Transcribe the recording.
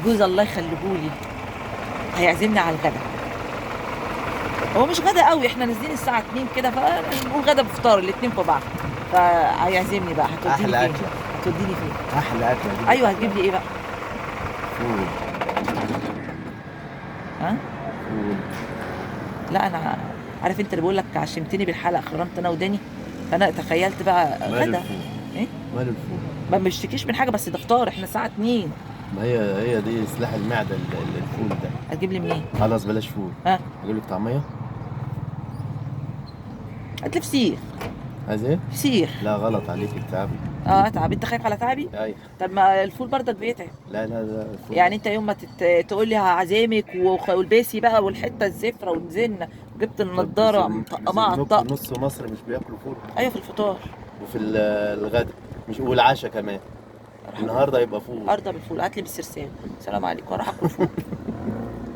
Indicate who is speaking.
Speaker 1: جوز الله يخليهولي هيعزمني على الغدا. هو مش غدا قوي، احنا نازلين الساعة 2 كده، فنقول غدا بفطار الاتنين في بعض. فهيعزمني بقى. هتوديني
Speaker 2: احلى
Speaker 1: فين؟
Speaker 2: اكله.
Speaker 1: هتوديني فين؟
Speaker 2: احلى اكله دي.
Speaker 1: ايوه، هتجيب لي ايه بقى؟
Speaker 2: فول.
Speaker 1: ها؟
Speaker 2: فول.
Speaker 1: لا انا عارف، انت اللي بقول لك عشمتني بالحلقة، خرمت انا وداني، فانا تخيلت بقى
Speaker 2: ماله
Speaker 1: غدا.
Speaker 2: الفول؟
Speaker 1: ايه؟
Speaker 2: ماله الفول؟
Speaker 1: ما بشتكيش من حاجه، بس ده فطار، احنا الساعة 2.
Speaker 2: ما هي دي سلاح المعدة، الفول ده.
Speaker 1: هتجيب لي منين؟
Speaker 2: خلاص بلاش فول.
Speaker 1: ها؟
Speaker 2: اجيب لك طعميه؟
Speaker 1: هات لي فسيخ.
Speaker 2: عايز ايه؟
Speaker 1: فسيخ.
Speaker 2: لا غلط عليك، التعبي.
Speaker 1: اه اتعب، انت خايف على تعبي؟
Speaker 2: ايوه.
Speaker 1: طب ما الفول برضك بيتعب.
Speaker 2: لا لا لا، الفول.
Speaker 1: يعني انت يوم ما تقول لي هعزمك والبسي بقى والحتة الزفره، ونزلنا جبت النضارة مطقمه على الطق.
Speaker 2: نص مصر مش بياكلوا فول.
Speaker 1: ايوه، في الفطار
Speaker 2: وفي الغدا مش والعشاء كمان. النهارده يبقى فول.
Speaker 1: ارضى بالفول، هات لي بالسرسام. السلام عليكم، اروح اكل فول.